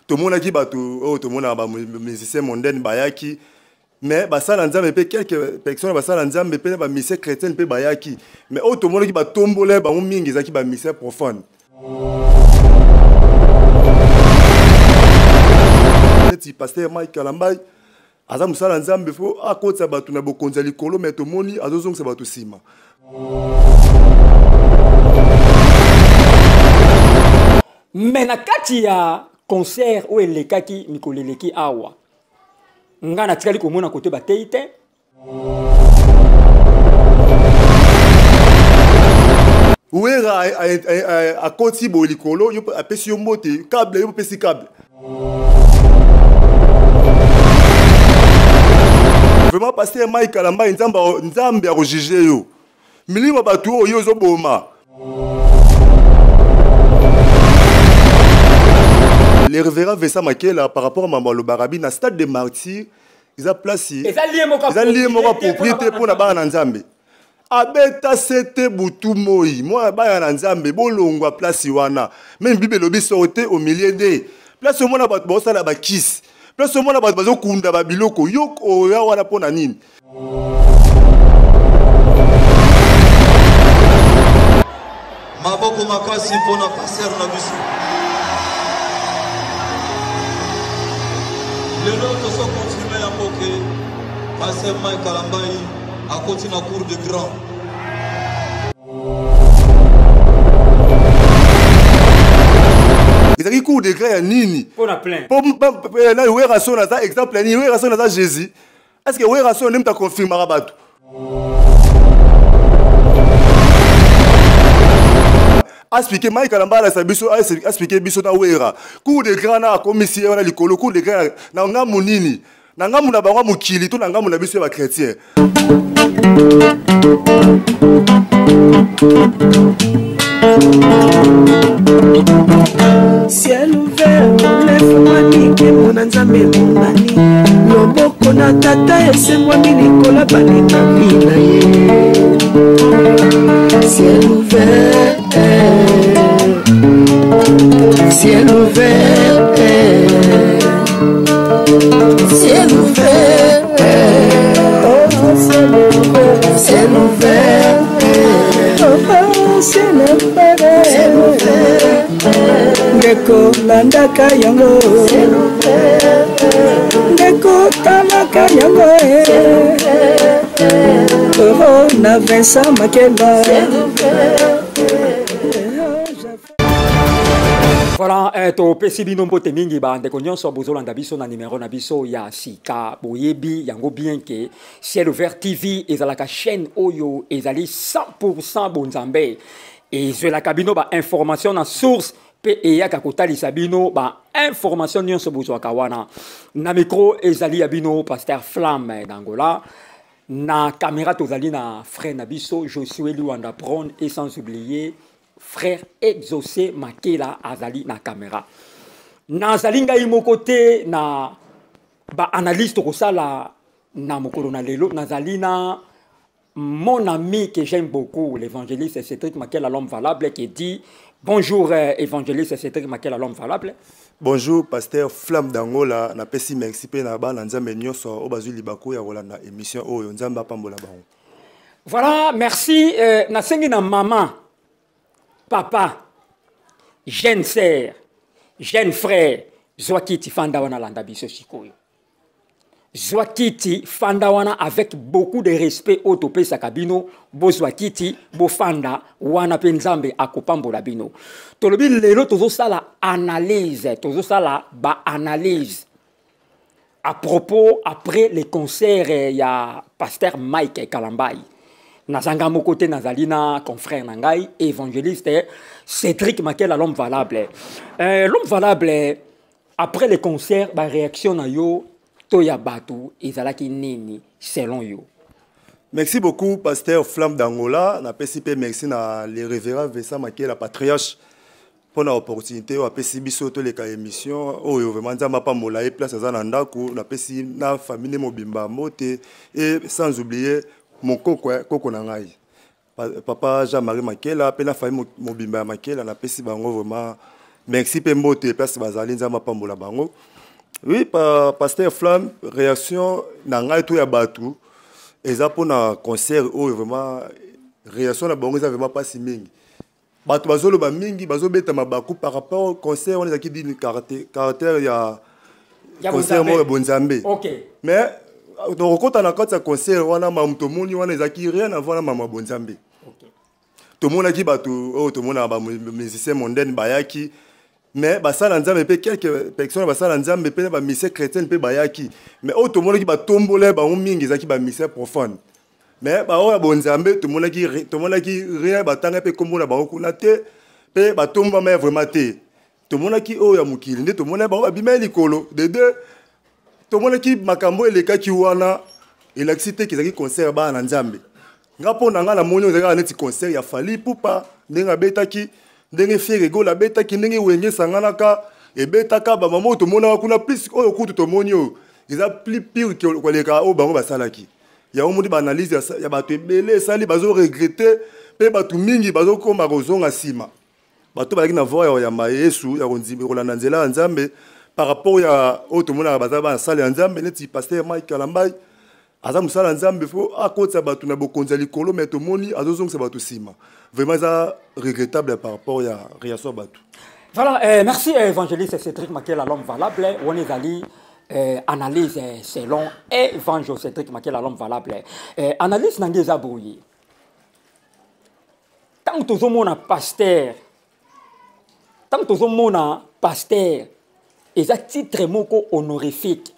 Tomonaki bato oyo tomonaka bamusicien mondaine bayaki, mais basala Nzambe mpe, quelques personnes basala Nzambe mpe na bamusicien chrétienne mpe bayaki, mais oyo tomonaki batombola bango mingi ezalaki bamusicien profane, neti pasteur Mike Kalambai. Aza mosala Nzambe, fo akotisa bato na bokonzi ya likolo, mais tomoni azozongisa bato nsima. Mais na kati ya concert oyo elekaki mikolo eleki awa, nga natikali komona kote batei te. Wera akoti boye likolo, yo apesi yo mbote, câble, yo opesi câble. Vraiment, pasteur Mike Kalambayi, Nzambe, Nzambe akojuge yo. Milimo bato oyo yo ozoboma. Le révérend Vincent Makela, par rapport à mambo alobaka bi na stade de Martyr, eza place, eza lieu moko, eza lieu moko approprié mpo na bana na Nzambe. Abeta sete butu moi, mwana bana na Nzambe, bolongwa place wana. Même Bible elobi sorte au milieu de place. Omona bato baosala bakisi place, omona bato bazokunda babiloko, yo oya wana mpo na nini? Maboko makasi mpona pasteur na biso. Lelo tozo confirme yango ke pasteur Mike Kalambayi akoti na cour de grand. Ezalaki cour de grand ya nini? Mpo na plein. Na Werason aza exemple ya nini? Werason aza Jésus? Est ce que Werason nde moto aconfirmaka bato? Expliquer Mike Kalamba, alakisa biso, expliquer biso na Wera cour de grand na akomisi ye wana likolo. Cour de grand na ngambu nini? Na ngambu na bango ya mokili to na ngambu na biso ya bachrétien? Ciel ouvert efungwami, nkembo na Nzambe emonani, loboko na Tata esengwami likolo balingami na ye. Ciel ouvert, ciel ouvert, ciel ouvert, oh, ciel ouvert, ciel ouvert, oh, ciel ouvert, ciel ouvert. Ndeko, landaka yango, ndeko, talaka yango oh, na Vincent Makela. Voilà, topesi bino mbote mingi, bandeko nyonso bozolanda biso na numero na biso ya sika. Boyebi yango bien ke Ciel Ouvert TV ezalaka chaîne oyo ezali 100% bonzambe, ezwelaka bino bainformation na source mpe eyaka kotalisa bino bainformation nyonso bozwaka wana. Na micro ezali ya bino pasteur Flamme d'Angola, na caméra tozali na frère na biso Josué Liwanda Bron, et sans oublier frère Exaucé Makela azali na caméra. Nazali ngai moko te na baanalyse tokosala na mokolo na lelo. Nazali na mon ami que j'aime beaucoup, l'évangéliste Cédric Makela, l'homme valable, qui dit bonjour, évangéliste Cédric Makela, l'homme valable. Bonjour, pasteur Flamme d'Angola. Napesi merci mpe na bana Nzambe nyonso oyo bazwi libaku ya kolanda émission oyo. Nzambe apambola bango. Voilà, merci. Nasengi na maman, papa, jeune sœur, jeune frère, zwa kiti, fanda wana, landa biso sikoyo. Zwa kiti, fanda wana, avec beaucoup de respect oyo topesaka bino. Bozwa kiti, bofanda wana mpe Nzambe akopambola bino. Tolobi lelo tozosala analyse, tozosala baanalyse à propos après le concert ya pasteur Mike Kalambai. Nazanga moko te, nazali na confrère na ngai évangéliste Cédric Makela, l'homme valable. L'homme valable, après le concert, baréaction na yo to ya bato ezalaki nini selon yo? Merci beaucoup, pasteur Flamme d'Angola. Napesi mpe merci na le révérend Vincent Makela, patriarche, mpona opportunité oyo apesi biso toleka émission oyo. Vraiment, Nzambe apambola ye place aza na ndako. Napesi na famille nde mobimba mbote, et sans oublier mokoko, koko na ngai, papa Jean-Marie Makela, mpe na famille mobimba ya Makela. Napesi bango vraiment Merci mpe mbote place bazali, Nzambe apambola bango. Oui, pa, pasteur Flamme, réaction na ngai to ya bato eza mpona concert oyo, vraiment réaction na bango eza vraiment mpasi mingi. Bato bazoloba mingi, bazobeta mabaku par rapport concert wana ezalaki dini caractère ya concert moko ya bonzambe. Mais tokokɔta na kati ya concert wana, mamu tomoni wana ezalaki rien à voir na mama bonzambe. Tomonaki bato oyo tomonaka, bamusicien mondaine bayaki, mais basala Nzambe mpe, quelques personnes basala Nzambe mpe na bamusicien chrétienne mpe bayaki. Mais oyo tomonaki batombola bango mingi ezalaki bamusicien profane, mais baoyo ya bonzambe tomonaki rien. Batanga mpe nkombo na bango kuna te, mpe batombama ya vraiment te. Tomonaki oyo ya mokili nde tomonaki bango babima ye likolo. De deux, tomonaki makambo elekaki wana elakisi te ezalaki concert ya bana na Nzambe. Nga mpo na nga, namoni oyo ezalaki neti concert ya Fally Ipupa, ndenge abetaki, ndenge Ferre Gola abetaki, ndenge Wenge esanganaka ebetaka. Bamama oyo tomonaka kuna, plus oyo kutu tomoni oyo eza plus pire koleka oyo bango basalaki. Yango moni baanalyse ya bato ebele esali bazoregretter, mpe bato mingi bazokóma kozonga nsima. Bato bazalaki na voie ya koyamba Yesu, ya kolanda nzela ya Nzambe, par rapport ya oyo tomonaka baza basali ya Nzambe, neti pasteur Mike Kalambai aza mosala ya Nzambe, fo akotisa bato na bokonzi ya likolo, mais tomoni azozongisa bato nsima. Vraiment eza regrettable par rapport ya réaction ya bato. Voilà, merci évangéliste Cédric Makela, l'homme valable. On est allé analyse selon évangile Cédric Makela, l'homme valable. Analyse na nga eza boye. Tant tozomona pasteur, tant tozomona pasteur, eza titre moko honorifique.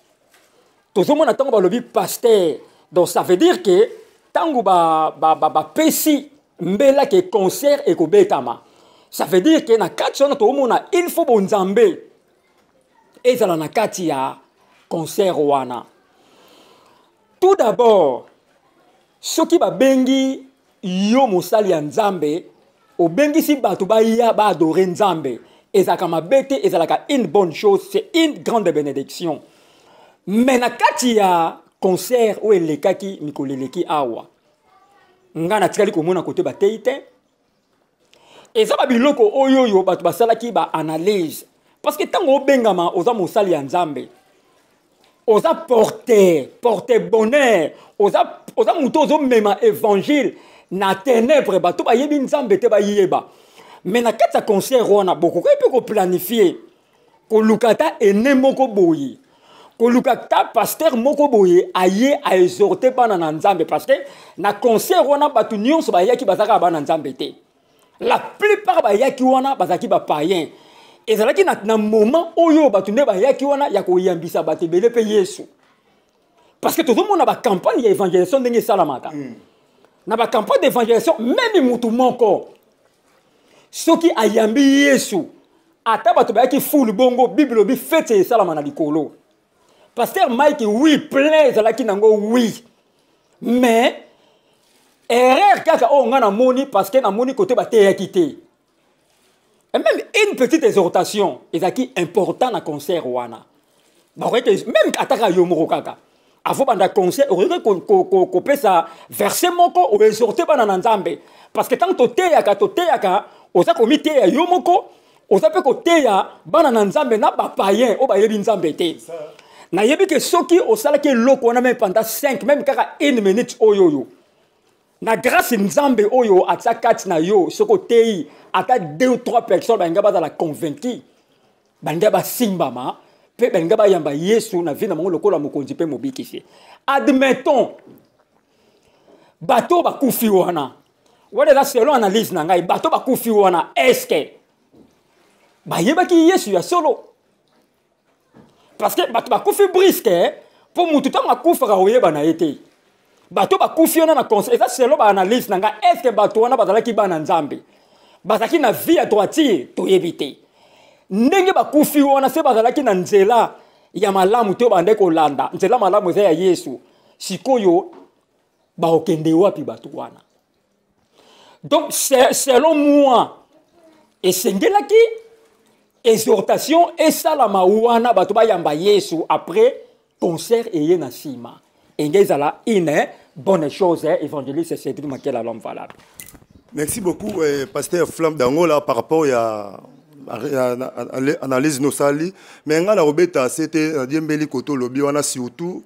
Tozomona ntango balobi pasteur, donc ça veut dire que ntango bapesi mbela ke concert ekobetama, ça veut dire que na kati wana tozomona il faut bonzambe ezala na kati ya concert wana. Tout d'abord, soki babengi yo mosali ya Nzambe, obengisi bato baya baadorer Nzambe, ezalaka mabe te, ezalaka une bonne chose, c'est une grande bénédiction. Mais na kati ya concert oyo elekaki mikolo eleki awa, nga natikali komona kote batei te. Eza babiloko oyo oyo bato basalaki baanalyse, parce que ntango obengama oza mosali ya Nzambe, oza porte bonheur, oza moto ozomema évangile na ténèbre, bato bayebi Nzambe te bayeba. Mais na kati ya concert wana, bokoki mpe koplanifier koluka ata ene moko boye, koluka ta pasteur moko boye aye aexhorter bana na Nzambe, parce que na concert wana bato nyonso bayaki bazalaka bana Nzambe te. La plupart bayaki wana bazalaki bapayen. Ezalaki na moment oyo bato nde bayaki wana ya koyambisa bato ebele mpe Yesu, parce que tozomona bacampagne ya évangélisation ndenge esalamaka. Na bacampagne d'évangélisation, même mutu moko soki ayambi Yesu, ata bato bayaki foule bongo, Bible elobi fête esalama na likolo. Pasteur Mike, oui, plein ezalaki nango, oui, mais erreur kaka oyo nga namoni, parce que namoni kote bateyaki te. Et même une petite exhortation ezalaki important na concert wana. Bakoki même ataka yo moko kaka avant banda concert, okoki kopesa verset moko, oexhorter bana na Nzambe, parce que ntango toteyaka, toteyaka, oza komiteya yo moko, oza mpe koteya bana na Nzambe na bapayen oyo bayebi Nzambe te. Nayebi ke soki osalaki eloko wana même pendant 5, même kaka une minute oyo na grâce Nzambe oyo atia kati na yo, soki oteyi ata deux ou trois personnes, balinga bazala convaincu, balinga basimbama mpe balinga bayamba Yesu na vie na bango lokola mokonzi mpe mobikisi. Admettons bato bakufi wana, wana eza selon analyse na ngai, bato bakufi wana, est-ce bayebaki Yesu ya solo? Parce que bato bakufi brusque, mpo mutu ntango akufaka oyeba na ye te. Bato bakufi wana na concert, eza selon baanalyse na ngai, est-ce bato wana bazalaki bana Nzambe, bazalaki na vie ya droiture? Toyebi te. Ndenge bakufi wana, se bazalaki na nzela ya malamu te, oyo bandeki kolanda nzela malamu eza ya Yesu. Sikoyo bakokende wapi bato wana? Donc selon moi, esengelaki exhortation esalama wana, bato bayamba Yesu, après concert eye na nsima. Enge ezala une bonne chose. Évangéliste Cédric Makela, l'homme valable. Merci beaucoup, pasteur Flamme d'Angola, par rapport à analyse nosali mais ngai nakobeta se te nadiembeli koto olobi wana surtout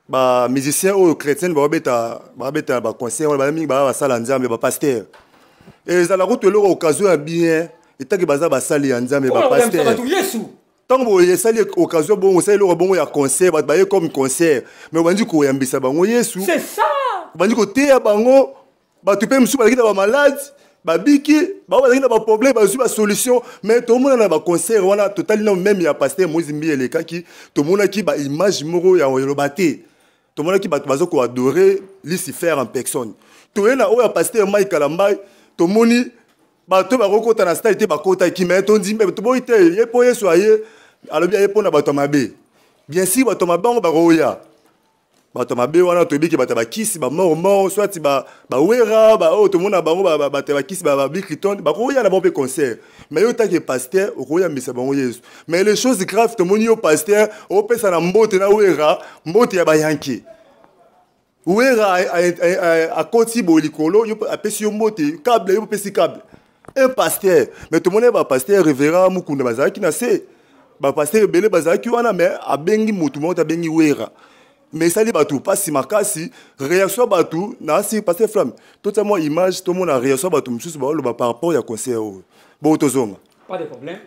bamusicien oyo chrétienne babeta babeta baconcert wana baya mingi baya basala nzambe bapaster ezala kutu eloko occasion ya bien etaki baza basali ya nzambe bapaster ntango boye esali occasion bongo osali eloko bongo ya concert bato baye comme concert mais obandi koyambisa bango yesu obandi koteya bango bato mpe mosusu bazalaki na bamalade babiki bango bazalaki na baproblème bazwi basolution mais tomona na baconcert wana totali nano meme ya paster moise mbi elekaki tomonaki baimage moko ya eloba te tomonaki bato baza koadore lucifer en personne toye na oyo ya paster mike kalambai tomoni bato bakokota na stade te bakotaki mais tondimi toboyi te ye mpo yesu aye alobi aye mpo na bato ya mabe bien sûr bato ya mabe yango bakoya bato ya mabe wana toyebi ke bato ya bakisi bamormor soit bawera baoyo tomona bango bato ya bakisi babikriton bakoya na bango mpe concert mais yo take paster okoyambisa bango yesu mais les choses grave tomoni yo paster opesa na mbote na wera mbote ya bayanke wera akoti boye likolo yo apesi yo mbote cable yo opesi cable un pasteur mais tomoni bapasteur révérend mukunda bazalaki na se bapasteur ebele bazalaki wana mais abengi motu moko te abengi wera mais esali bato mpasi makasi réaction ya bato nasi pasteur flamme totia mwa image tomona réaction ya bato mosusu baoloba par rapport ya concert oyo bongo tozonga pas de problème.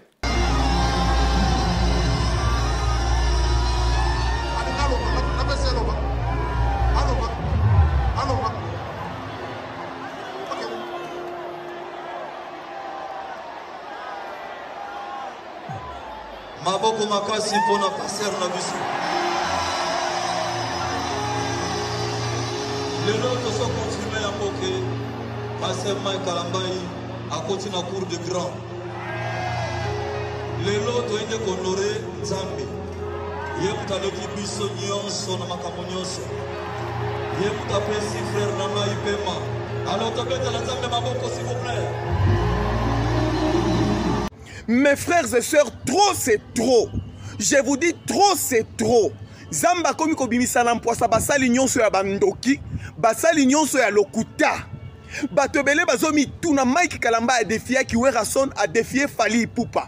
Maboko makasi mpo na pasteur na biso. Lelo tozo confirme yango ke pasteur Mike Kalambayi akoti na cour de grand. Lelo toyei nde kohonore Nzambe. Ye moto aleki biso nyonso na makambo nyonso. Ye moto apesi frère na ngai pema. Alors tobetela Nzambe maboko s'il vous plaît. Mes frères et sœurs, trop c'est trop. Je vous dis trop c'est trop. Zamba akomi kobimisa na mpwasa basali nyonso ya bandoki, basali nyonso ya lokuta. Bato ebele bazomituna Mike Kalamba adefiaki Werrason, adefie Fally Ipupa.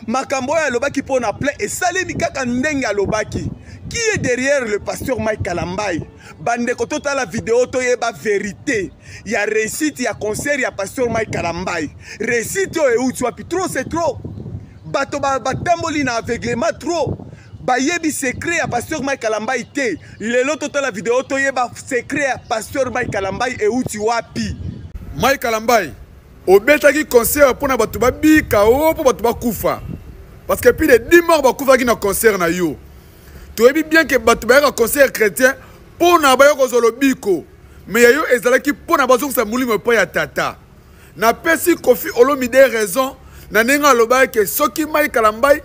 Makambo oyo alobaki mpo na plein esalemi kaka ndenge alobaki. Qui est derrière le pasteur Mike Kalambayi? Bandeko totala video toyeba verite ya réussite ya concert ya pasteur Mike Kalambayi. Réussite oyo euti wapi? Trop c'est trop. Bato batamboli na aveuglement trop. Bayebi secret ya pasteur Mike Kalambayi te. Lelo totala video toyeba secret ya pasteur Mike Kalambayi euti wapi. Mike Kalambayi obetaki concert mpo na bato babika o mpo bato bakufa parce que plus de 10 morts bakufaki na concert na yo. Toyebi bien que bato bayaka concert chrétien mpo na baya kozwa lobiko, mais ya yo ezalaki mpo na bazongisa molimo epai ya tata. Napesi Koffi Olomide raison na ndenge alobaki ke soki Mike Kalambayi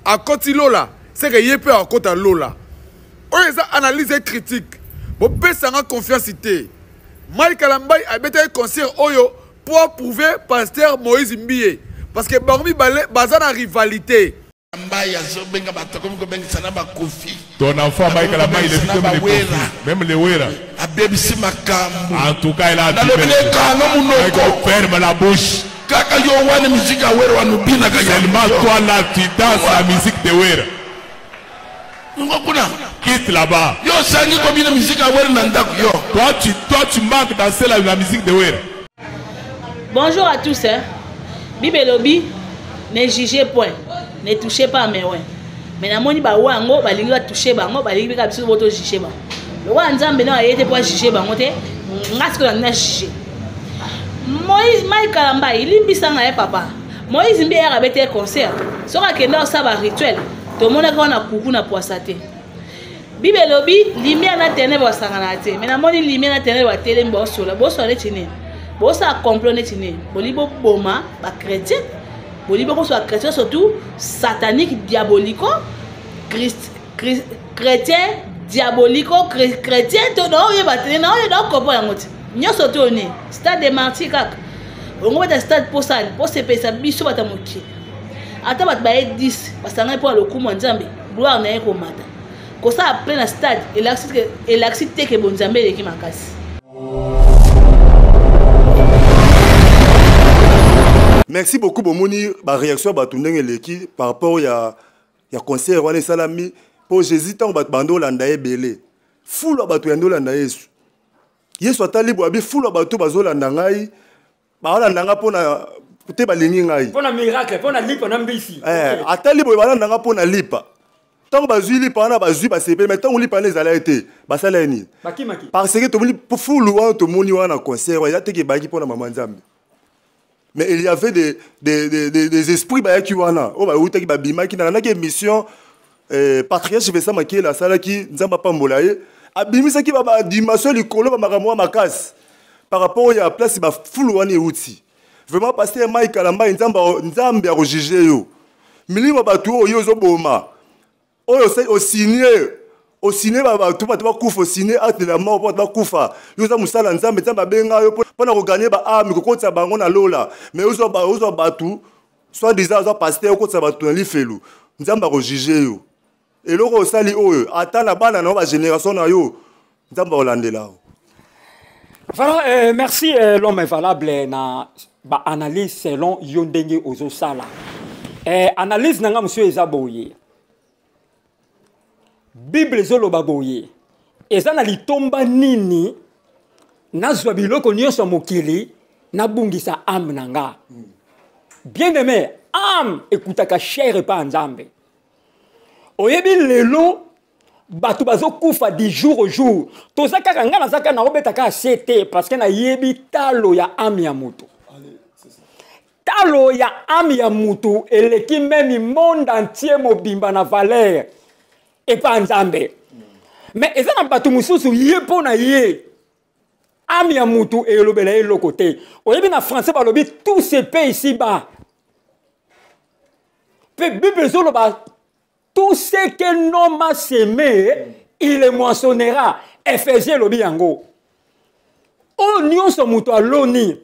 akoti lola seke ye mpe akota lola. Oyo eza analyse et critique, bopesa nga confiance te. Mike Kalambayi abetaki concert oyo po approuver pasteur Moïse Mbiye parce que bango mibale baza na rivalité. Mbaye azobenga bato akomi kobengisa na bakofi. Ton enfant Mike Kalambayi il évite même les Kofi, même les Wera. Abebisi makambo. En tout cas il a Nalobi ne kanga munoko. Ferme la bouche. Kaka yo wana musique ya Wera wana obinaka ya. Seulement toi là tu danses la musique de Wera. Ngo kuna. Quitte là-bas. Yo osangi kobina musique ya Wera na ndako yo. Toi tu manques danser la musique de Wera. Bonjour à tous hein. Bible elobi ne jugez point, ne touchez pas mes oins. Mais namoni ba oins yango balingi ba toucher bango, balingi bika biso boto juger bango. Lokola Nzambe na ayete po juger bango te, nga sikoyo na juger. Moïse Mike Kalambayi limbisa nga ye papa. Moïse Mbiye ayaka bete concert. Soki akenda osala ba rituel, tomonaki wana kuku na poisa te. Bible elobi lumière na ténèbres basanganaka te. Mais namoni lumière na ténèbres batelemi baosola, bosola neti nini? Bosala complot neti nini? Bolingi boboma ba chrétien, bolingi bokosola chrétien surtout satanique diabolico, Christ, Christ, chrétien diabolico, chrétien to na oyeba te, na oyeba okopo yango te. Nyonso to nini? Stade de martyrs kaka. Bongo beta stade posani, posepelisa biso bato ya mokili. Ata bato baye 10 basangani mpo ya lokumu ya Nzambe, gloire na ye komata. Kosala plein na stade elakisi te ke bonzambe eleki makasi. Merci beaucoup bomoni ba réaction ya bato ndenge eleki par rapport ya ya concert wana esalami mpo Jésus ntango bato bando olanda ye ebele fulu ya bato yandi olanda Yesu. Yesu atali boye abi fulu ya bato bazolanda ngai balanda ngai mpona te balingi ngai mpo na miracle mpo na lipa na mbisi eh, atali boye balanda ngai mpo na lipa ntango bazwi lipa wana bazwi basepeli mai ntango lipa wana ezalaki te basala ye nini parce que tomoni fulu wana tomoni wana concert eza teke ebaki mpo na mama nzambe mais il y avait des, des, des, des, des esprits bayaki wana oyo bawutaki babimaki nalandaki émission eh, patriarche Vincent Makiela asalaki nzambe apambola ye abimisaki badimension likolo bamakambo ya makasi par rapport ya place bafulu wana euti vraiment pasteur Mike Kalambay nzambe nzambe akojuge yo milimo bato oyo yo ozoboma oyo osigne osigne bato bato bakufa osigne acte de la mort mpo bato bakufa yo oza mosala nzambe nzambe abenga yo mpo na koganye baame kokotisa bango na lola mais ozwa bato soit disant aza pasteur okotisa bato na lifelu nzambe akojuge yo eloko osali oyo ata na bana na yo bagénération na yo nzambe akolandela yo Voilà, euh, merci euh, l'homme est valable na ba analyse selon yo ndenge ozosala. Euh, analyse nanga monsieur eza boye. Bible ezoloba boye. Eza na litomba nini nazwa biloko nyonso ya mokili nabungisa ame na nga. Bien aimé, ame ekutaka cher epa ya Nzambe. Oyebi lelo bato bazokufa du jour au jour toza kaka ngai naza kaka naobeta kaka se te parce que nayebi talo ya ame ya moto talo ya ame ya moto eleki meme monde entier mobimba na valeur epa nzambe mais eza na bato mosusu ye mpo na ye ame ya moto elobela ye eloko te oyebi na français balobi tout se paie ici bas mpe bible ezoloba Tout ce qu'un homme a semé, il le moissonnera. Ephésiens elobi yango. Oyo nyonso moto aloni,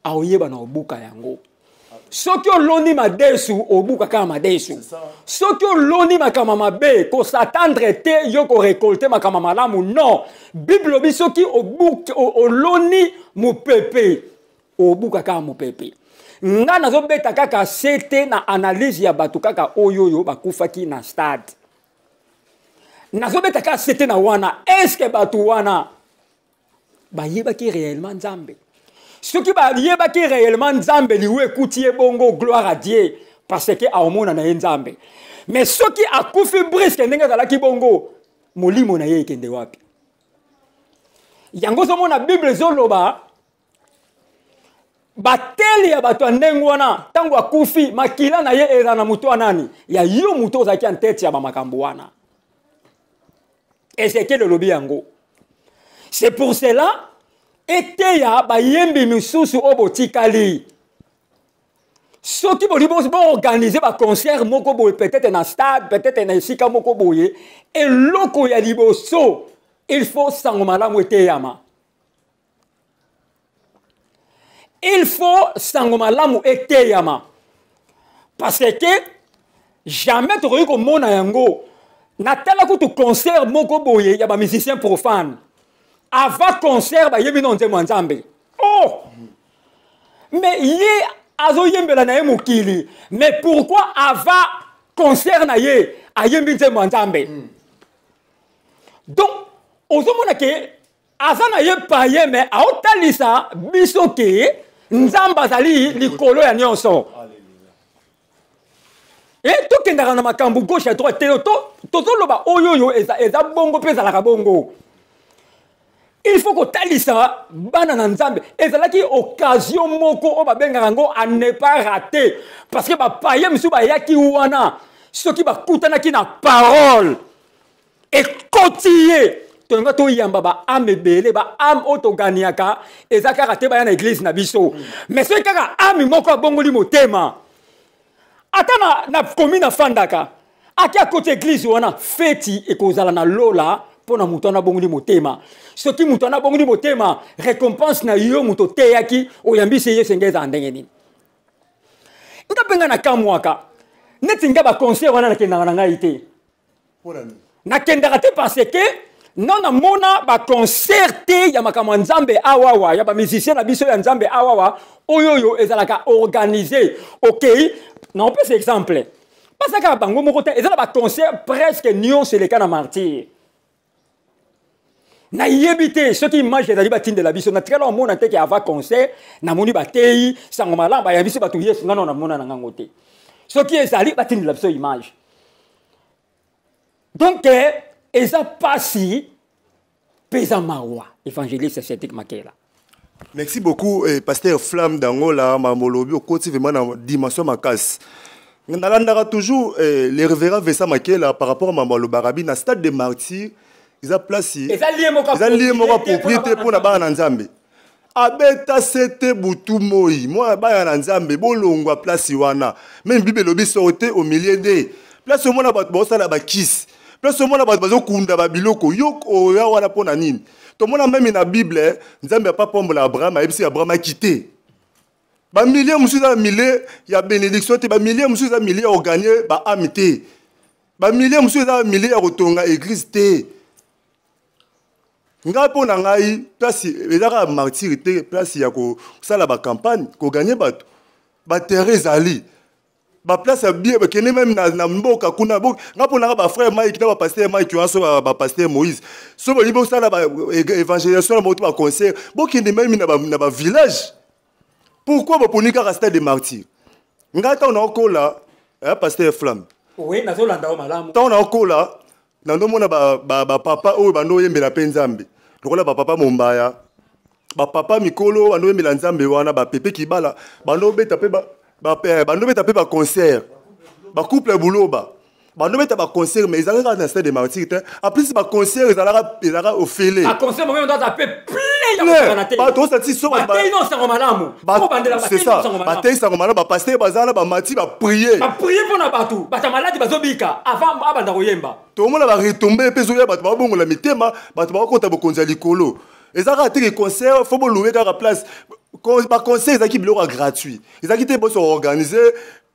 aoyeba na obuka yango. soki oloni madesu obuka kaka madesu soki oloni makambo mabe kosatendre te yo korekolte makambo malamu non bible elobi soki oloni mopepe obuka kaka mopepe nga nazobeta kaka sete na analyse ya bato kaka oyo oyo bakufaki na stade nazobeta kaka sete na wana eske bato wana bayebaki réellement nzambe soki bayebaki réellement nzambe liwa ekuti ye bongo gloire à dieu parce que aomona na ye nzambe mais soki akufi briske ndenge azalaki bongo molimo na ye ekende wapi yango ozomona bible ezoloba batele ya bato ya ndenge wana ntango akufi makila na ye ezala na moto ya nani ya yo moto ozalaki ya ntete ya bamakambo wana ezekiel elobi yango c'est pour cela eteya bayembi misusu oyo botikali soki bolingi boorganize baconcert moko boye peut-être na stade peut-être na esika moko boye eloko ya liboso il faut sango malamu eteyama il faut sango malamu eteyama parce que jamais tokoki komona yango natala kutu concert moko boye ya bamusicien profane avant concert bayebi no nzembo ya nzambe oh mais ye azoyembela na ye mokili mais pourquoi avant concert na ye ayembi nzembo ya nzambe mm. donc ozomona ke aza na ye paye me aotalisa biso ke nzambe azali likolo ya nyonso e tokendaka na makambo gauche ya droite te tozoloba oyo oyo eza, eza bongo mpe ezalaka bongo il faut kotalisa bana na nzambe ezalaki occasion moko oyo babengaka yango à ne pas rater parce que bapaye mosusu bayaki wana soki bakutanaki na parole ekoti ye tolinga toyamba baame ebele baame oyo toganiaka eza kaka te baya na eglize na biso mais soki kaka ame moko abongoli motema ata na, na commune afandaka ake akoti eglize wana feti ekozala na lola mpo na moto wana abongoli motema soki moto wana abongoli motema récompense na yo moto oteyaki oyambisi ye esenge ezala ndenge nini nga mpe nga nakamwaka neti nga baconcert wana nakendaka na ngai te nakendaka te parce que Non, namona baconcert te ya makambo ya Nzambe awawa, ya bamusicien na biso ya Nzambe awawa, oyo oyo ezalaka organise. Okei, naopesa exemple, baza kaka bango moko te, eza na baconcert presque nyonso eleka na Martyr. Nayebi te soki image ezali batindela biso, natikala omona te ke ava concert namoni bateyi sango malamu, bayabi biso bato Yesu. Ngano namona na ngango te, soki ezali batindela biso image. Donc eza pasi mpe eza mawa, évangéliste Cédric Makela. Merci beaucoup, pasteur Flamme d'Angola. Mamolobi okoti vraiment na dimension makasi. Nalandaka toujours le révérend Vincent Makela par rapport à mambo alobaka bi na stade de Martyr eza place, eza lieu moko, eza lieu moko propriété mpona bana na Nzambe. Abeta sete butu moi mwana bana na Nzambe bolongwa place wana. Même Bible elobi sorte au milieu de place. Omona bato baosala bakisi, place omona bato bazokunda babiloko, yo oya wana mpo na nini? Tomona même na Bible, Nzambe apapambola Abraham, ayebisi Abraham akite. Bamilie mosusu eza bamilie ya bénédiction te, bamilie mosusu eza milie ya koganye baame te, bamilie mosusu eza bamilie ya kotonga église te. Ngai, mpo na ngai, place eza kaka Martyr te. Place ya kosala bacampagne, koganye bato, baterrain ezali, baplace ya bien. Bakende même na mboka kuna. Nga mpo nanga, bafrère Mike na bapasteur Mike wana, so bapasteur Moïse, so bolingi bosala évangélisation na moto, baconcert, bokende même na bavillage. Pourquoi boponi kaka stade de Martyr? Ngai, ntango naokola, pasteur Flamme, Oui, nazolanda yo malamu. Ntango naokola, nandomona bapapa oyo bando oyembela mpe Nzambe, lokola bapapa Mombaya, bapapa mikolo bando oyembela Nzambe wana, bapepe Kibala, bando obeta mpe bando obeta mpe baconcert, bacouple ya Buloba bando beta baconcert, mais ezalaka kaka na stade de Martyr te. En plus, baconcert ezalaka ofele. Baconcert momo aza mpe plein ya kosakana te. Bato osati so bateyi no sango malamu. C'est ça, bateyi sango malamu, bapaster baza na bamati, baprie. Baprie mpo na bato, bato ya maladi bazobika avant abanda koyemba. Tomona baretombe mpe ezoya, bato babongola mitema, bato bakokota bokonzi ya likolo. Eza kaka teke concert fo bolouer kaka place. Baconcert ezalaki biloko ya gratuit, ezalaki te boso organise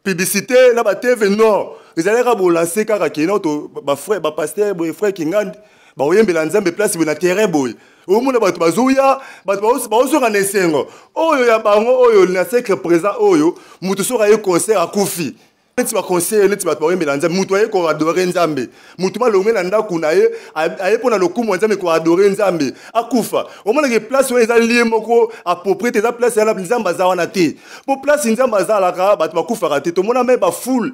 publicité na batv, non. Ezalaki kaka bolance kaka keno to bafrère, bapaster boye, frère Kingandi bakoyembela Nzambe place boye, na terrain boye. Omona bato bazoya, bato baozonga na esengo oyo ya bango. Oyo na siècle présent oyo, moto soki aye concert akufi. Neti baconcert, neti bato bakoyembela Nzambe, moto aye koadorer Nzambe, moto malonge na ndako na ye, aye mpo na lokumu ya Nzambe, koadorer Nzambe, akufa. Omonaki place oyo eza lieu moko approprié te, eza place yana Nzambe aza wana te, mpo place Nzambe azalaka, bato bakufaka te. Tomona me bafoule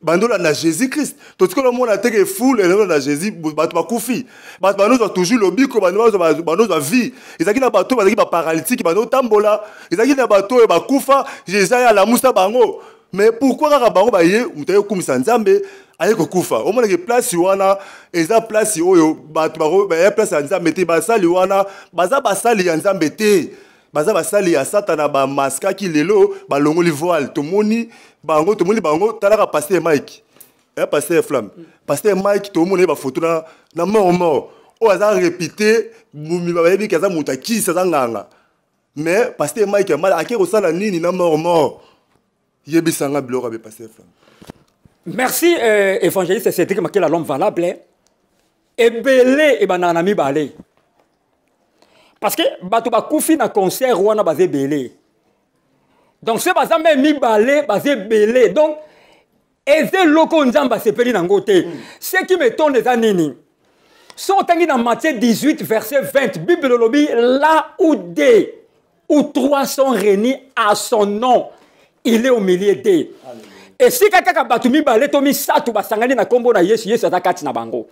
bandolanda Jésus Christ, totikala omona teke foule elolanda Jésus bato bakufi. Bato bandozwa toujours lobiko, bandozwa vie. Ezalaki na bato bazalaki baparalytique, bandotambola, ezalaki na bato oyo bakufa, Jésus aye alamusa bango. Mais pourquoi kaka bango baye, moto aye kokumisa Nzambe aye kokufa? Omonaki place wana eza place oyo bato baya, place ya Nzambe te. Basali wana baza basali ya Nzambe te, baza basali ya Satana. Bamaskaki, lelo balongoli voile, tomoni bango, tomoni bango. Talaka pasteur Mike, pasteur Flamme, pasteur Mike, tomoni ye bafoto na mort mort oyo aza répité, bayebi aza moto akisi, aza nganga. Mais pasteur Mike amala ake kosala nini na mort mort? Yebisanga biloko abe, pasteur Flamme. Merci, évangéliste Cédric Makela, l'homme valable. Ebele ebandaka na mibale, parce que bato bakufi na concert wana baza ebele. Donc soki baza me mibale, baza ebele. Donc eza eloko oyo Nzambe asepeli nango te. Ce qui m'étonne eza nini? So otangi na Matthieu 18 verset 20, Bible elobi: là où deux ou trois sont réunis à son nom, il est au milieu d'eux. Esika kaka bato mibale to misato basangani na nkombo na Yesu, Yesu aza kati na bango.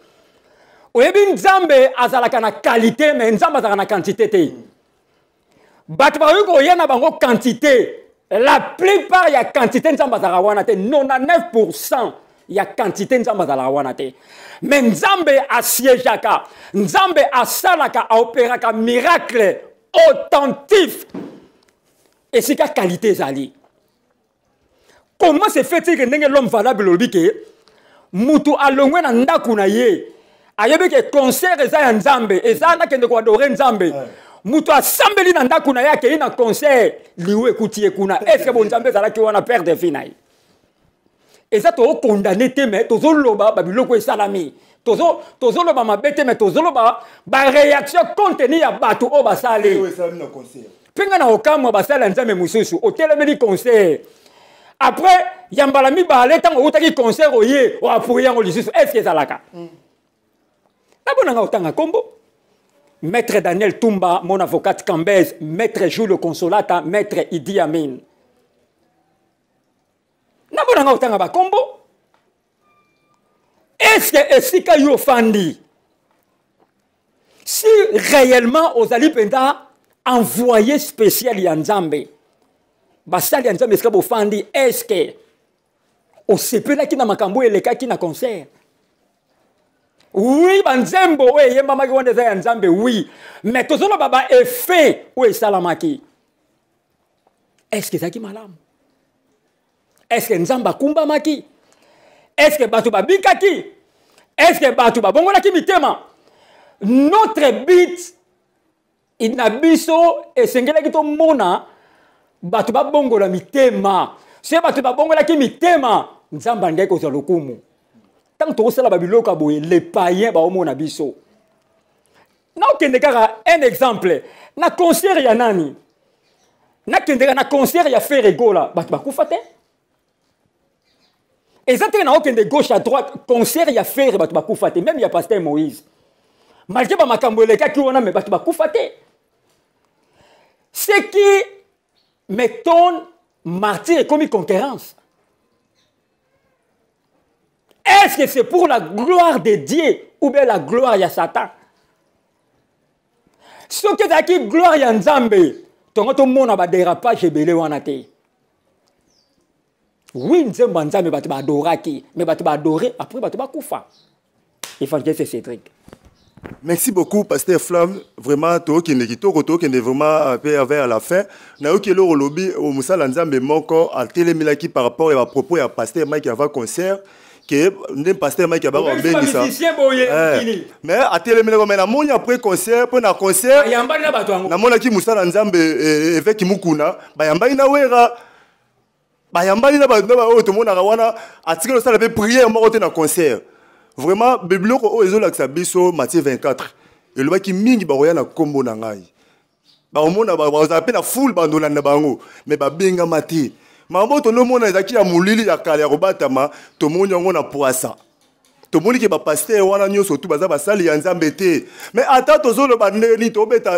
Oyebi, Nzambe azalaka na qualité, mais Nzambe azalaka na quantité te. Bato bakoki koya na bango quantité, la plupart ya quantité, Nzambe azalaka wana te. 99 ya quantité, Nzambe azalaka wana te. Mais Nzambe asiégeaka, Nzambe asalaka, aopéraka miracle authentique esika qualité ezali. Comment se fait-il que, ndenge l'homme valable olobi, ke mutu alongwe na ndako na ye, ayebi ke concert eza ya Nzambe, eza nakende koadorer Nzambe, mutu asambeli na ndako na ye, akei na concert, liwa ekuti ye kuna? Est-ce bonzambe ezalaki wana? Père de vie na ye. Eza tokondane te, mais tozoloba babiloko esalami. Tozoloba mabe te, mais tozoloba baréaction contenu ya bato oyo basali. Mpe ngai na kokamwa basali ya Nzambe mosusu, otelemeli concert après ya mbala mibale, ntango outaki concert oye oappuye yango lisusu. Est ce ezalaka? Nabonanga otanga nkombo Maître Daniel Tumba, mon avocate Cambès, Maître Julio Consolata, Maître Idi Amin. Nabonanga otanga bakombo. Est-ce que esika yo ofandi, si réellement ozali mpenza envoyé spécial ya Nzambe, basali ya Nzambe esika bofandi, est-ce que osepelaki na makambo oyo elekaki na concert? Oui, banzembo oyo eyembamaki wana eza ya Nzambe, oui, mais tozoloba baeffet oyo esalamaki. Est ce que ezalaki malamu? Est ce que Nzambe akumbamaki? Est ce que bato babikaki? Est ce que bato babongolaki mitema? Notre but na biso esengelaki tomona bato babongola mitema. Soki bato babongolaki mitema, Nzambe alingaki kozwa lokumu. Ntango tokosala babiloko ya boye, les païens baomona biso. Naokende kaka un exemple na concert ya nani, nakendeka na concert ya Ferre Gola, bato bakufa te. Eza te naokende gauche à droite, concert ya Ferre bato bakufa te, même ya pasteur Moïse, malgré bamakambo elekaki wana, mais bato bakufa te. Ce qui m'étonne, martyr ekomi concurrence. Est-ce que c'est pour la gloire de Dieu ou bien la gloire ya Satan? Soki ezalaki gloire ya Nzambe, tongo tomona badérapage ebele wana te. Oui, nzembo ya Nzambe bato baadoraki, mais bato baadore, après bato bakufa. Évangéliste Cédric. Merci beaucoup, Pasteur Flamme. Vraiment, tokende kitoko, tokende vraiment un peu vers la fin. Nayoki eloko olobi, mosala Nzambe moko atelemelaki par rapport ya bapropos ya pasteur Mike avant concert, ke nde pasteur Mike abaka kobengisa. Musicien boye, mokili. Mais atelemelaki, mais namoni après concert, mpo na concert Bayambani na bato yango. Namonaki mosala Nzambe évêque Mukuna, bayambani na Wera, bayambani na bato oyo tomonaka wana, atikali osala mpe prière moko te na concert. Vraiment, biloko oyo ezolakisa biso Matthieu 24 elobaki mingi, bakoya na nkombo na ngai, bakomona bazala mpe na foule, bandolanda bango, mais babengama te. Makambo tolomona ezalaki ya molili ya kala ya kobatama, tomoni yango na poasa. Tomoni ke bapasteur wana nyonso tu baza basali ya Nzambe te. Mais ata tozoloba ndenge nini,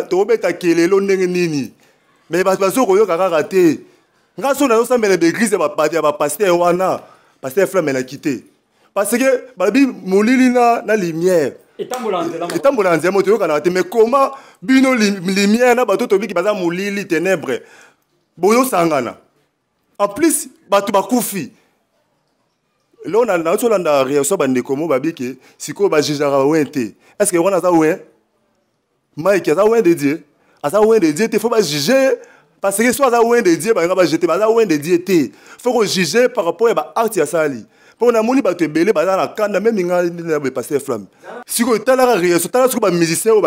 tobeta kelelo ndenge nini, mais bato bazokoyoka kaka te. Nga so nazosambela baeglise ya bapasteur wana, pasteur Flamme elaki te, parce que balobi molili na lumière etambola nzela moko. Etambola na nzela moko, toyokanaka te. Mais comment bino lumière na bato tobiki baza molili, ténèbre, boyosangana? En plus bato bakufi. Leo nauti olanda réaction ya bandeko mo babiki sikoyo bajugeaka oint te. Est ce que wana aza oint? Mike aza oint de Dieu? Aza oint de Dieu te, faut bajuge, parce que so aza oint de Dieu, balinga bajuge te. Baza oint de Dieu te, faut kojuge par rapport ya baacte ya sali. Mpo namoni bato ebele baza na kanda, même ngai na pasteur Flamme. Sikoyo talaka réaction, tala sikoyo bamusicien oyo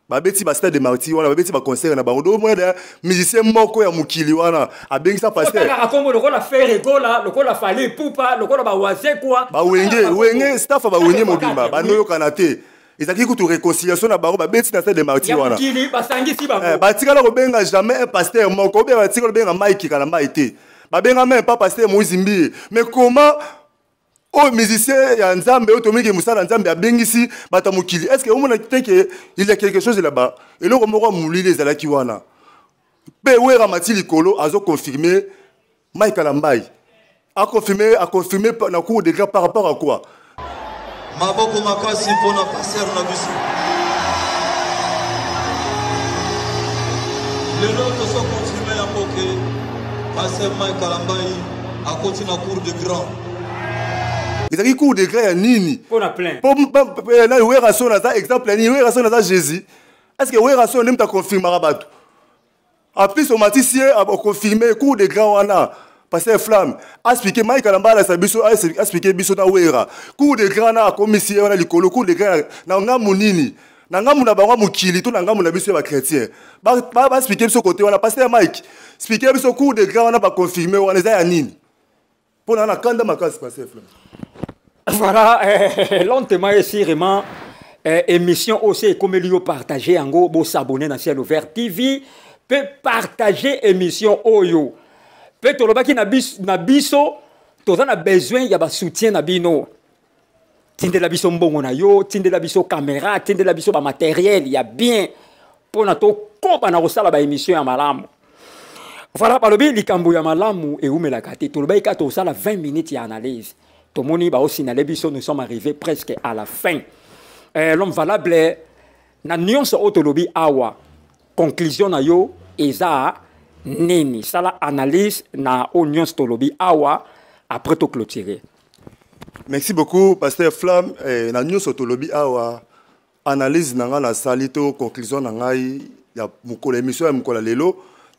babeti bastade de martyr wana, babeti baconcert na bango. Do omona da musicien moko ya mokili wana abengisa pasteur. Otangaka kombo lokola Ferre Gola, lokola Fally Ipupa, lokola Bawazekwa. Bawenge. Otangaka Wenge, kombo. staff ya Bawenge mobimba bandoyokana te. Ezalaki kutu réconciliation na bango, babeti na stade de martyr ya wana. Mokili basangisi bango. Batikala kobenga jamais un pasteur moko obe, batikala kobenga Mike Kalambay te, babenga même pas pasteur Moïse Mbiye. Mais comment oyo musicien ya Nzambe oyo tomoniki mosala ya Nzambe abengisi bato ya mokili? Est ce que omona te ke il y a quelque chose là-bas? Eloko moko ya molili ezalaki wana. Mpe Wera mati likolo, azoconfirme Mike Kalambay, aconfirme na cour de grand par rapport à quoi? Maboko makasi mpona pasteur na biso. Lelo tozokonfirme yango ke pasteur Mike Kalambay akoti na cour de grand. Ezalaki cour de grand ya nini? Mpo na plein. Po na Werason aza exemple ya nini? Werason aza Jésus? Est ce que Werason nde moto aconfirmaka bato? En plus omatisi ye, oconfirme cour de grand wana. Pasteur Flamme expliqué Mike Kalambay alakisa biso, expliqué biso na Wera cour de grand na akomisi ye wana likolo. Cour de grand na ngambu nini? Na ngambu na bango ya mokili to na ngambu na biso ya bachrétien? Baexplike biso kote wana. Pasteur Mike, explike biso cour de grand wana baconfirme wana eza ya nini? Mpo na na kanda makasi, pasteur Flamme. Voilà, lentement et sûrement, émission aussi ekomeli yo. Partager yango, bosabonner na Ciel Ouvert TV mpe partager émission oyo. Mpe tolobaki na biso, na biso toza na besoin ya basoutien na bino. Tindela biso mbongo na yo, tindela biso caméra, tindela biso bamatériel ya bien mpona tokoba na kosala baémission ya malamu. Voilà, balobi likambo ya malamu ewumelaka te. Tolobaki kaka tosala 20 minutes ya analyse, tomoni baosinale biso, nous sommes arrivés presque à la fin. L'homme valable, na nyonso oyo tolobi awa, conclusion na yo eza nini? Sala analyse na oyo nyonso tolobi awa, après toclôturer. Merci beaucoup, pasteur Flamme. Na nyonso tolobi awa, analyse na ngai nasali to conclusion na ngai ya mokolo, émission ya mokolo ya lelo,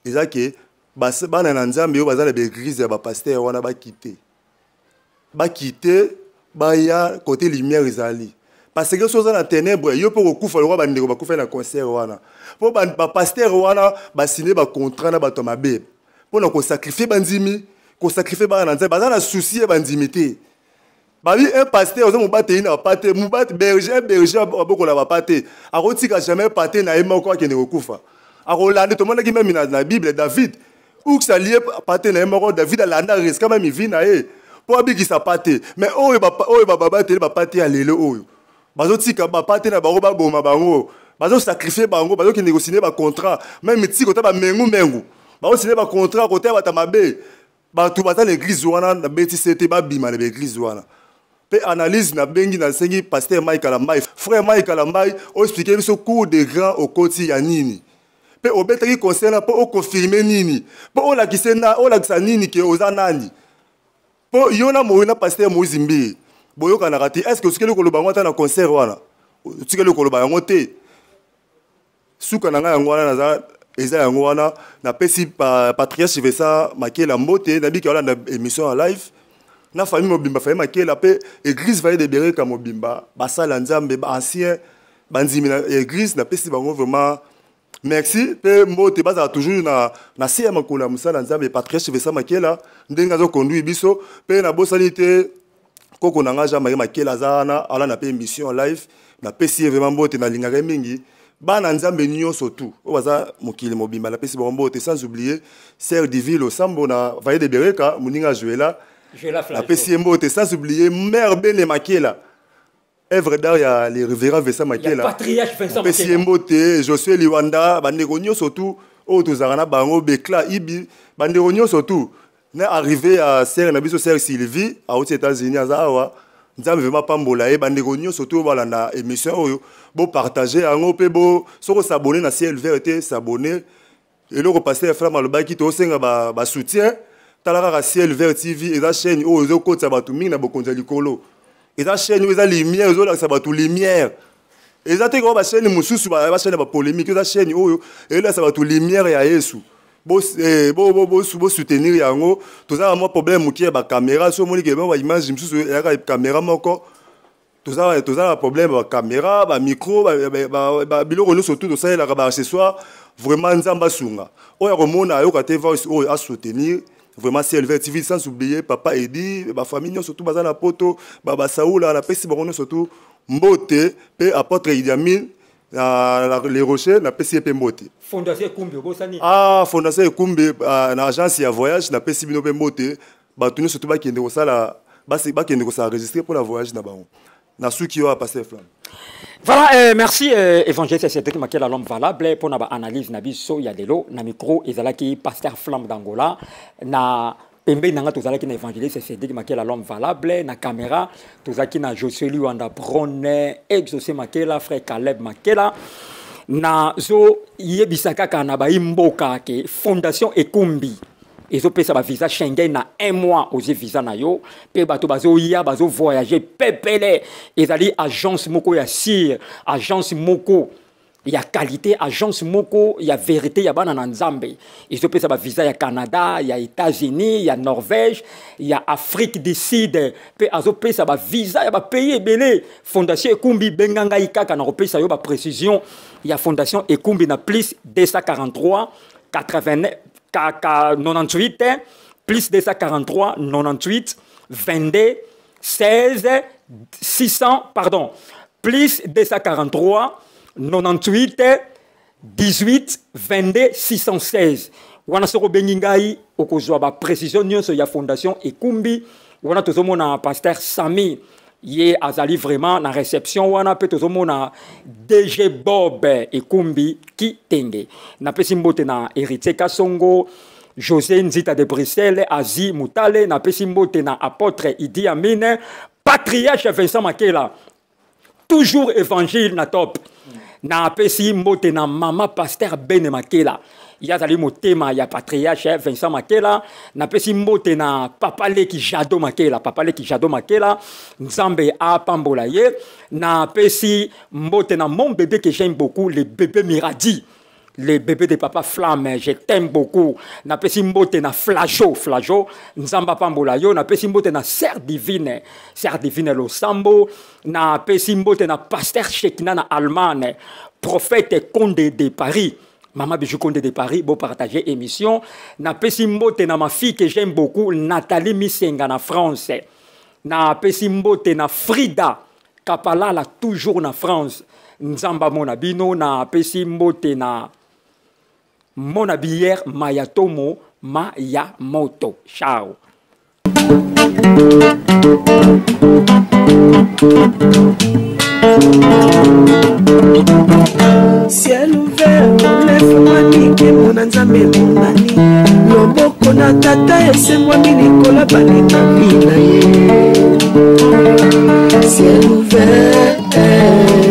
eza ke bana na Nzambe oyo baza na baeglise ya bapasteur wana bakite, bakite, baya côté lumière ezali, parce que soki oza na ténèbre, yo mpo kokufa lokola bandeko bakufa na concert wana. Mpo bapasteur wana basine bacontrat na bato ya mabe mpona kosacrifier bandimi, kosacrifier bana na Nzambe. Baza na souci ya bandimi te. Babi un pasteur oza mobateli na bapate, mobate, berger. Un berger abokola bapate, akotika jamais pate na ye moko akende kokufa, akolanda. Tomonaki même na Bible, David, ours alie pate na ye moko, David alanda, risquer même vie na ye mpo abikisa pate. Mais oyo oyo babateli bapate ya lelo oyo, bazotika bapate na bango, baboma bango, bazosacrifier bango, bazokende kosine bacontrat même ti kota bamengu mengu, bazosine bacontrat kota ya bato mabe. Bato baza na église wana, nabeti se te, babima na baeglise wana. Mpe analyse nabengi, nasengi pasteur Mike Kalambai, frère Mike Kalambai, oexpliquer biso cour de grand okoti ya nini, mpe obetaki concert na mpo oconfirmer nini, mpo olakisa na olakisa nini ke oza nani? Mpo yo na moi na pasteur Moïse Mbiye boyokanaka te. Est ce que otikeli koloba yango ata na concert wana? Otikeli koloba yango te. Suka na ngai yango wana, naza eza yango wana. Napesi patriarche Vincent Makela mbote, nabiki olanda émission ya live na famille mobimba, famille Makela, mpe église Vallée de Bereka mobimba, basala Nzambe, baancien, bandimi na église, napesi bango vraiment merci mpe mbote. Bazala toujours na se ya makolo ya mosala Nzambe, patriarche Vincent Makela, ndenge azoconduire biso. Mpe nabosani te koko na nga Jean Marie Makela, aza wana, alanda mpe émission live, napesi ye vraiment mbote, nalingaka ye mingi. Bana Nzambe nyonso tu oyo baza mokili mobimba, napesi bango mbote, sans oublier sœur Divile Osambo na Vallée de Bereka, moninga Joela, napesi ye mbote, sans oublier mère Bene Makela, œuvre d'art ya le révérend Vincent Makela, napesi ye mbote, Josué Liwanda, bandeko nyonso tu oyo tozalaka na bango, Bekla Ibi, bandeko nyonso tu. Na arrivé ya sœur na biso, sœur Sylvie, auti États-Unis, aza awa, Nzambe vraiment pambola ye. Bandeko nyonso to balanda émission oyo, bopartage yango mpe bo soki osabonner na Ciel Vert te, s'abonner. Eloko pasteur Flamme alobaki, tosenga basoutien ba. Tala kaka Ciel Vert TV, eza chaîne oyo ezokotisa bato mingi na bokonzi ya likolo. Eza chaîne oyo eza lumière, ezolakisa bato lumière. Eza te kaka bachaîne mosusu, bachaîne ya bapolémique. Eza chaîne oyo elakisa bato lumière ya Yesu. Bosoutenir yango. Toza na mwa problème moke ya bacaméra. So omoni ke baimage mosusu eyaka caméra moko, toza na problème ya bacaméra, bamicro, biloko nyonso tu tosalelaka, baaccessoire. Vraiment, Nzambe asunga oyo akomona, ayoka te voice oyo, asoutenir vraiment CLV TV, sans oublier papa Edi, bafamille nyonso tu baza na Poto, basaula, napesi bango nyonso tu mbote. Mpe apôtre Idiamin na Les Rocher, napesi ye mpe mbote. Fondation Ekumbi, obosani. Ah, Fondation Ekumbi na agence ya voyage, napesi bino mpe mbote. Bato nyonso tu bakende kosala, bakende kosala registre mpona voyage na bango. Nasuki oyo, pasteur Flamme. Voilà, merci évangéliste Cédric Makela, l'homme valable, pour notre analyse na biso ya lelo. Na micro ezalaki pasteur Flamme d'Angola, na pembeni na nga tozalaki na évangéliste Cédric Makela, l'homme valable, na caméra tozalaki na Josué Liwanda Brone, Exaucé Makela, frère Caleb Makela. Nazoyebisa kaka na bayi mboka ke Fondation Ekumbi ezopesa bavisa Schengen na un mois, ozwi visa na yo, mpe bato bazoya, bazovoyage pepele. Ezali agence moko ya sûre, agence moko ya qualité, agence moko ya vérité ya bana na Nzambe. Ezopesa bavisa ya Canada, ya États-Unis, ya Norvège, ya Afrique du Sud, mpe azopesa bavisa ya bapays ebele. Fondation Ekumbi, benga ngai kaka na kopesa yo baprécision ya Fondation Ekumbi na plus 243 89 98. Plus 243 98 22 16 600, pardon, plus 243 98 18 22 616. Wana soko bengi ngai okozwa ba précision nyonso ya fondation Ekumbi. Wana tozomona pasteur Sami ye azali vraiment na réception wana, mpe tozomona DG Bob Ekumbi Kitenge. Napesi mbote na Héritier Kasongo, José Nzita de Bruxelles, Azi Mutale, napesi mbote na apôtre Idi Amin, patriarche Vincent Makela, toujours évangile na top. Napesi mbote na mama pasteur Bene Makela, ye azali motema ya patriarche Vincent Makela. Napesi mbote na papa leki Jado Makela, papa leki Jado Makela, Nzambe apambola ye. Napesi mbote na mon bébé que j'aime beaucoup, le bébé Miradi, le bébé de papa Flamme, je t'aime beaucoup. Napesi mbote na Flajo, Flajo, Nzamba pambola yo. Napesi mbote na Sœur Divine, Sœur Divine Losambo. Napesi mbote na pasteur Shekina na Allemagne, prophète Condé de Paris, Maman Bijou Condé de Paris, beau partager émission. Napesi mbote na ma fille que j'aime beaucoup, Nathalie Misenga na France. Napesi mbote na Frida Kapalala, toujours na France. Nzamba mona bino. Napesi mbote na mona bière Mayatomo Mayamoto. Ciao. Ciel ouvert efungwami, nkembo na Nzambe ebongani, loboko na tata esengwami likolo balekami na ye. Ciel ouvert.